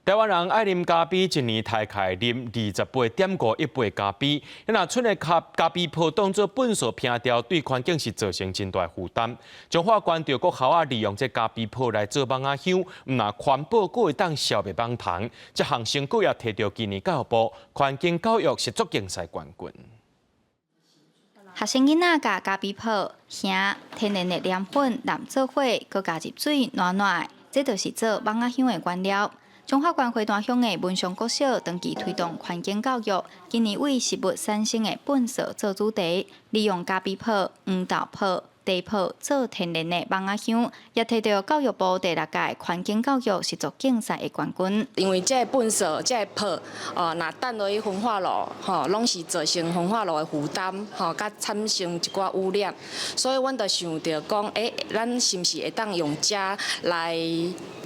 台灣人愛啉咖啡，一年大概啉28.5億杯咖啡。若賰的咖啡泡當做糞埽拚掉，對環境是造成真大負擔。彰化縣著國校仔利用這咖啡泡來做蠓仔香，毋但環保，閣會當消滅蠓蟲。這項成果也提著今年教育部環境教育實作競賽冠軍。學生囡仔共咖啡泡、鹽、天然的黏粉摠做伙，閣加入水攏攏，這就是做蠓仔香的原料。彰化縣花壇鄉的文昌國小長期推動環境教育，今年為食物產生的糞埽做主題，利用咖啡泡、黃豆泡、茶泡做天然的蠓仔香，也提著教育部第六屆環境教育實作競賽的冠軍。因為這個糞埽、這個泡，若擲落去焚化爐，吼，攏是造成焚化爐的負擔，吼，佮產生一寡污染，所以阮就想著講，咱是毋是會當用這來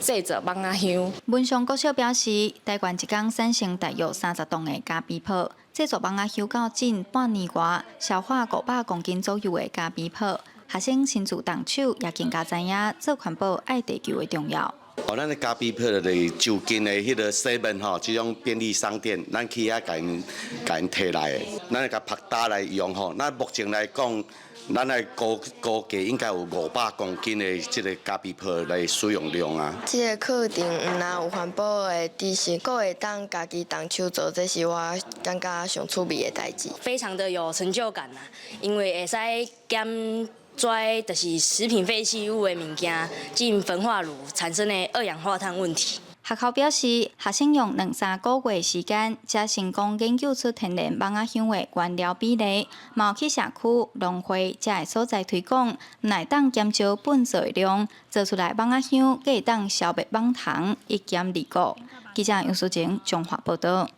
製作蠓仔香？文昌國小表示，台灣一工產生大約30噸的咖啡泡，製作蠓仔香到近半年外，消化500公斤左右的咖啡泡。學生親自動手，也更加知影做環保愛地球的重要。哦，咱的咖啡泡就是就近的彼个 seven 吼，這種便利商店，咱去遐共𪜶提來的，咱會共曝焦來用吼。咱目前來講，咱來估計應該有500公斤的這个咖啡泡來使用量啊。這个課程毋但有環保的知識，閣會當家己動手做，這是我感覺上趣味的代誌。非常的有成就感啦，因為會使減跩就是食品廢棄物的物件進焚化爐產生的二氧化碳問題。學校表示，學生用兩三個月時間，才成功研究出天然蠓仔香的原料比例，嘛有去社區、農會遮个所在推廣，毋但會當減少糞埽的量，做出來蠓仔香，閣會當消滅蠓蟲，一兼二顧。記者楊淑晴彰化報道。